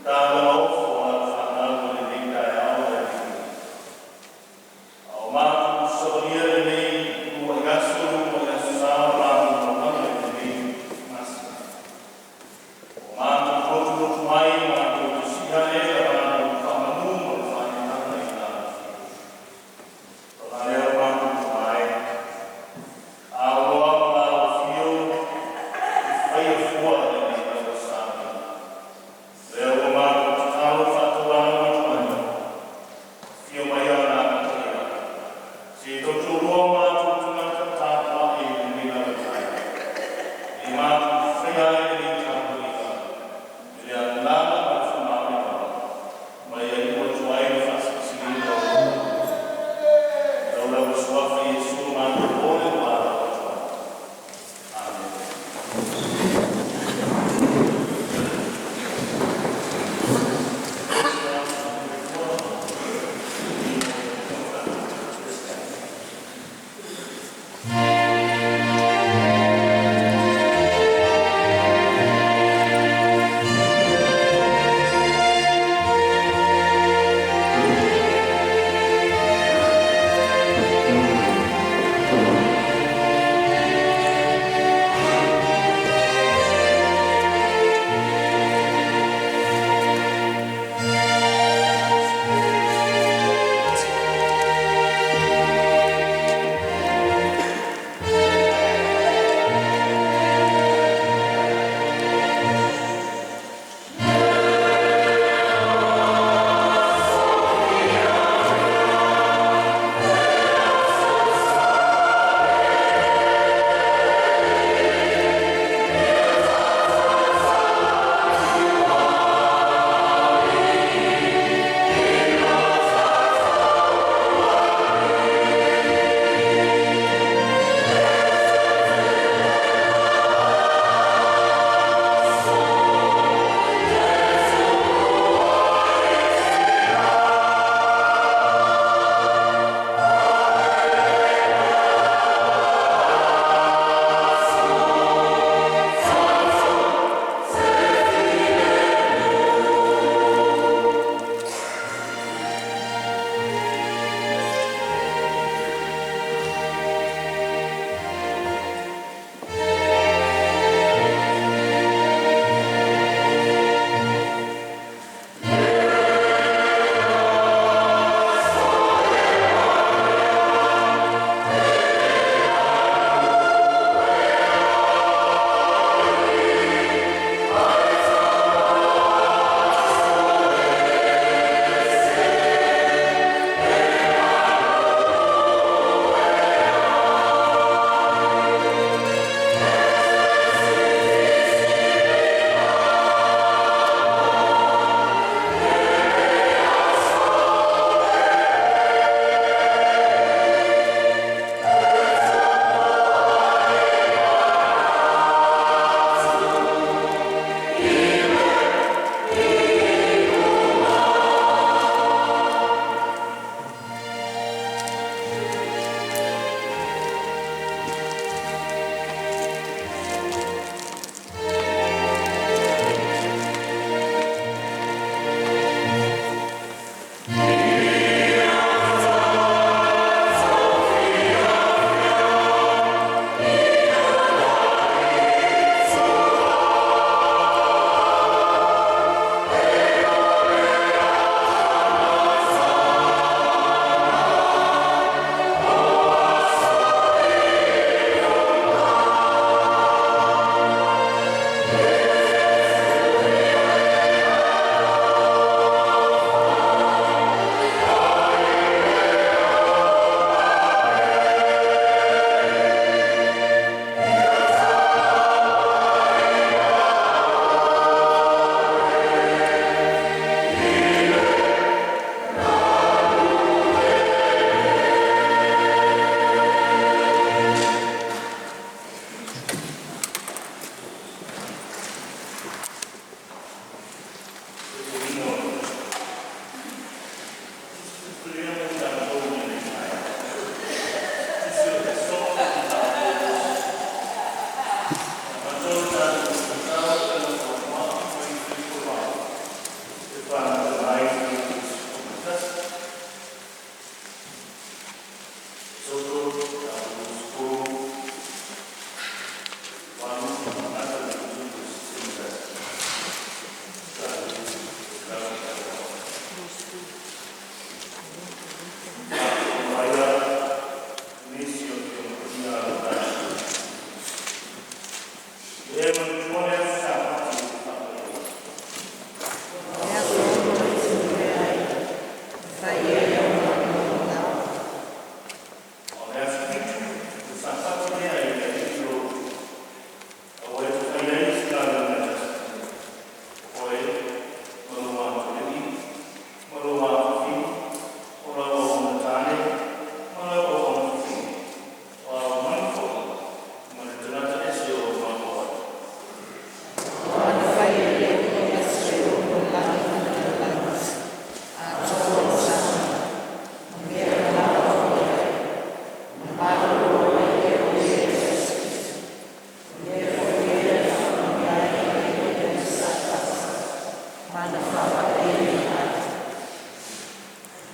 Taaloga ofo a lau fanau i lenei taeao le Alii, a o matou savalia lenei uluai aso, uluai aso sa o la matou auaunaga i lenei masina. Ua matou nofonofo mai matou te sii ae la matou faamanu ma le faaneetaga i le Afio. Paga lea ua matou Tama e, a oo loa ma lau Afio e faia fua e lenei lava sa. Lea ua matou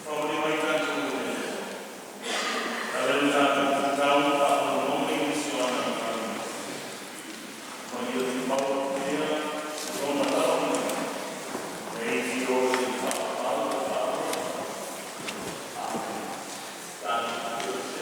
Faamanuia mai tatou e ala i lo tatou tatalo ma faafogafoga i nisi o ana galuega, ma ia tumau pea Lona valaauina e i te faapaupau le faaaloalo. Amene. Tatou toe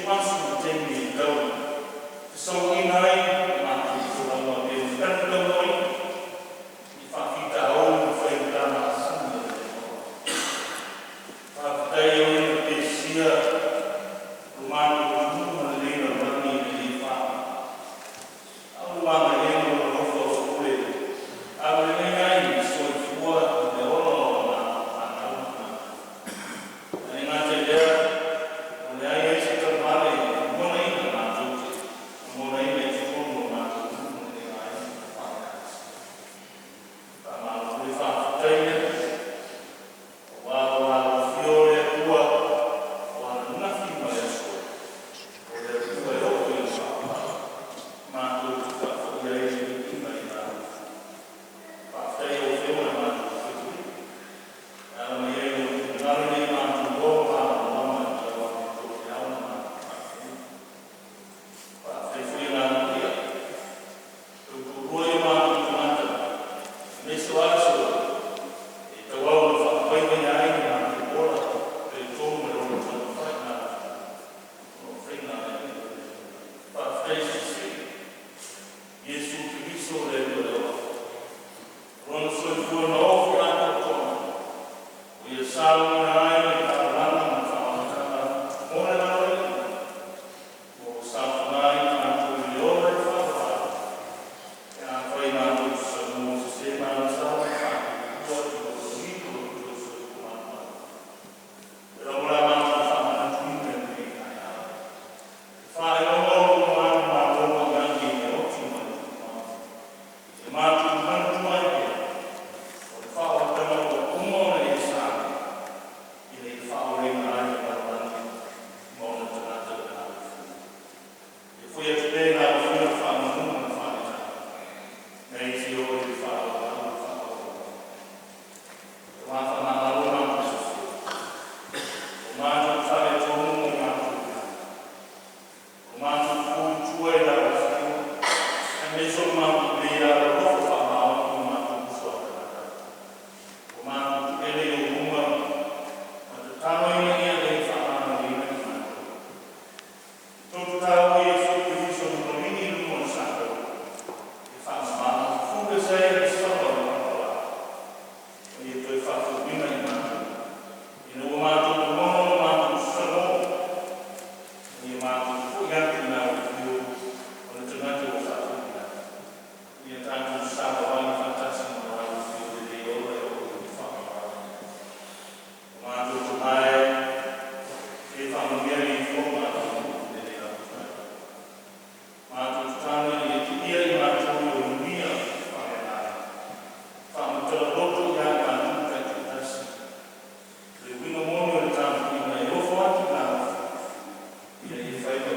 ituaso ma taimi e tatau ona fesauaiga ai le matou folauga pei ona talatalanoaina i faafitauli ma faigata masani o lenei olaga. Faafetai e ui ina pesia lo matou atunuu ma lenei lalolagi i lenei faamai, a o ua agalelei ma lou alofa usupule aulelei ai le soifua ma le ola o a matou fanau ma tagata. Ae le gata i lea, ua leai ai se talavale e gogonaina matou te gogonaina i totonu o lo matou nuu ma lenei aiga faale-Ekalesia. Faamalo foi faafetai lea, aua ua alofia le Atua o ananafi ma le aso, o le Atua e oo i ona faavavau matou te faafoi ai le viiga i le Atua. Faafetai i lau Afioga i le matou Faipule e ala mai ai i lou finagalo ina ia matou iloa malamalama e tau atu ai feau ma matou faatinoina. Faafetai foi i Agaga Paia, e tautoalua ai o matou tagata aemaise o ala e tauau ina faavaivaia ai lo matou ola talitonu ma le ola taumafai i o faiga a le Alii. Faafetai Silisili Iesu Keriso o le Alii o le ola, o Lona soifua na ofi atoatoa ua Ia saolotoina ai le taulaga ma le faaolataga mo le lalolagi uma, ma ua saofaga ai tatou i le ola e faavavau, pe afai matou te sanua sese ma agasala ma faatuatua i lou lagi lo outou soifua malumalu. E mo la matou faamanatuina i lenei taeao, le faailoga o lou manumalo mai lagi e le oti ma le tumau. Ia matou manatua ai pea, o le faaolataga ua uma ona e sauni ina ia faaolaina ai le lalolagi ma ona tagata ua galulue. Ia fo'i atu pea i lau Afioga le faamanuga ma le faaletanu e te oo i le faavavau o le faaolauina. Tama faamagalo matou sese, ua matou faaletonu mo matou leaga, ua matou tu i tua i lau Afio aemaise o le matou le alolofa faamaoni i o matou uso a tagata. Ua matou tu'ele i ou luma ma tatalo ina ia e faamagaloina i matou. E tou te taua Iesu Keriso na maligi i luga o le satauro e faamama ma fofoga i le sala o le palapala, ma ia toe faafouina i matou, ina ua matou lagona lo matou salamo, ma ia matou fo'i atu i lau afio o le tagata ua faafouina, ia tatou savavali faatasi ma Lau Afio i lenei ola e oo i le faavavau. O matou tama e, se faamanuia le Atua i lo matou nuu i lenei lava taeao. Matou tatalo ina ia tilia i matou e manuia faaleagaga, faamatala loto ia i matou taitoatasi le uiga moni o le tapuaiga e ofo atu i lau Afio ina ia fai ma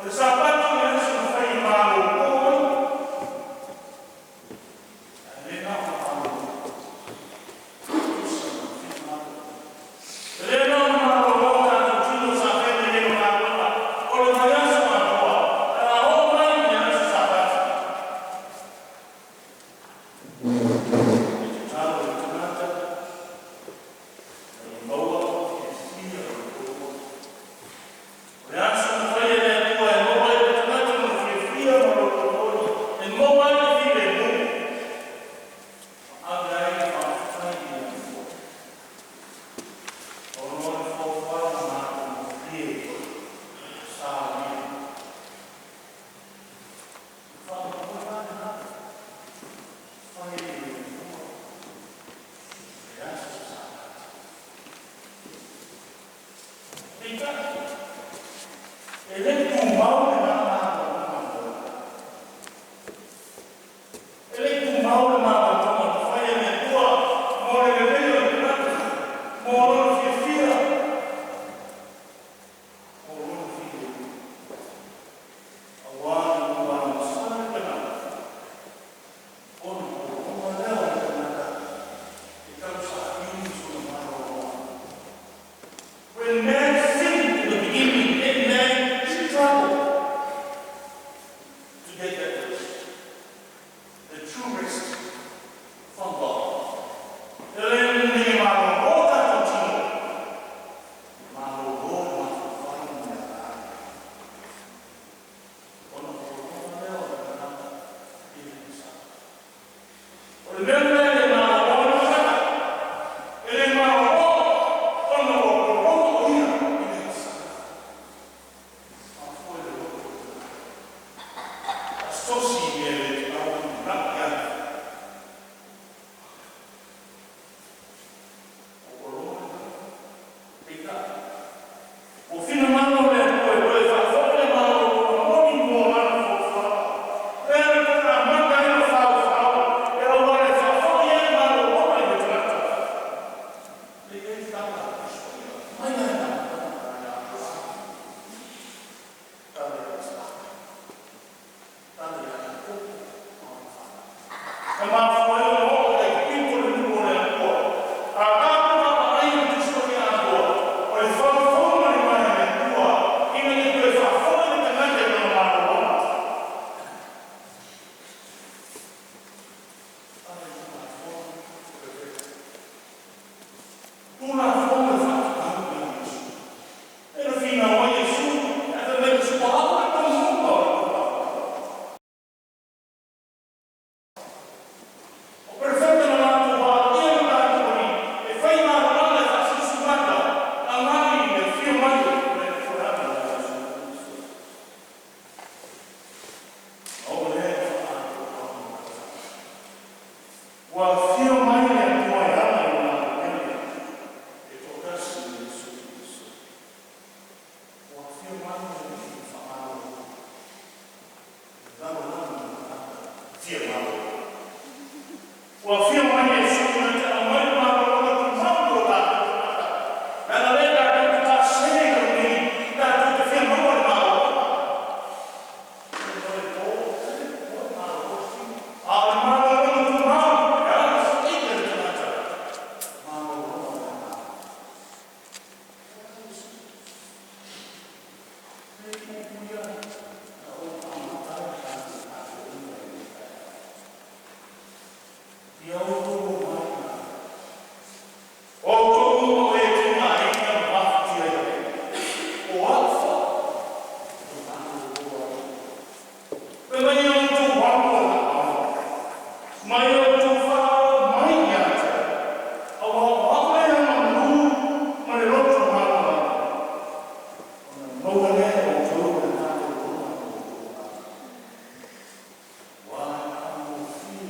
O le Sapatu le aso na fai e malolo ai, ae le na o le malolo, tusa ma le finagalo. E le na o le malolo o tatou tino sa fai mai nei o galuega o le vaiaso atoa, ae a oo mai i le aso Sapatu, e tatalo i le tagata ina ia maua le fiafia o le Atua. O le aso na faia e le Atua e maua ai e le tagata lona fiafia ma lona momoli, e maua ai le filemu, ma ave ai le faafetai i le Atua, ona o le foafoaga matagofie sa aulia. O le faamoemoe la lena, fai e le Atua le aso Sapatu. Peitai, e le tumau lena malologa mo i tatou. E le tumau le malologa na faia e le Atua mo le lelei o le tagata, mo lona fiafia, mo lona filemu, aua ina ua agasala le tagata, ona lologa lea o le tagata e tausaili sona malologa. When man sinned in the beginning, then man struggled to get that rest, the true rest from God. E le ni malolo tatou tino, malolo mafaufau ma le agaga. Ona lologa lea o le tagata i le Sapatu. O le mea lea e le malolo ai le tagata, e le malolo ona ua lologa o ia i le Sapatu. Mafua i le loto o le tagata. Asosi i mea e le tatau ona manao i ai. Ua lologa le tagata. Peitai, ua finagalo le Atua e toe faafoi le malologa moni mo lana foafoaga. Lea na toe amata ai ona faufau e auala e faafoi ai le malologa i le tagata. Le i ai le tala a le Tusi Paia, mai lava i le amataga ia Aperahama, tala ia Isaaka, tala ia Iakopo ma ona fanau. Na mafua ai ona oo i Aikupito le nuu o le Atua. A tatou vaavaai i le Tusi Paia atoa, o le faufauga lena e le Atua ina ia toe faafoi le tagata i lona malologa. Tala i Tulafono perfect. Tulafono e faatatau ia Iesu. E na finau ai Iesu, ae fai mai Iesu, ua au le taunuuga o le Tulafono. O perofeta na latou vaaia le tatou Alii e faigaluega e faasilisilimaga agai i le afio mai o le foeaga ia Iesu Keriso. Na oo lea i le faaatoatoaga o le tagata. Ua afio mai le Atua e ala i lona agelu e toatasi o Iesu Keriso. Ua afio mai le Alii e faamalolo le lalolagi o tagata fia malolo. Ua afio mai Iesu na te aumai le malologa tumau mo tatou tagata. Leaga lea tatou te taasele i lalo nei, tatou te fia maua le malologa. A o le malologa tumau e ala soia le tagata, malologa o le agaga. Le puipuia na ou amata ai le tatou tapuaiga i lenei taeao. Ia outou omai ia te au, outou uma o e tigaina ma mafatia ai avega, o au foi e malolo ai outou. Fai mai ia outou amo o la'u amo, ma ia outou faaoo mai ia te au, auā o au e agalū ma le loto malamalama, ona maua lea e outou le malologa mo outou agaga. Auā e faigofie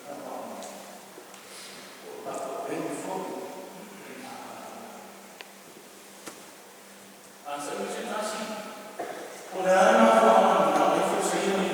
la'u amo, o la'u avega foi e mama. A saili se tasi, o le a le mafuaaga na manao ai Farisaio nei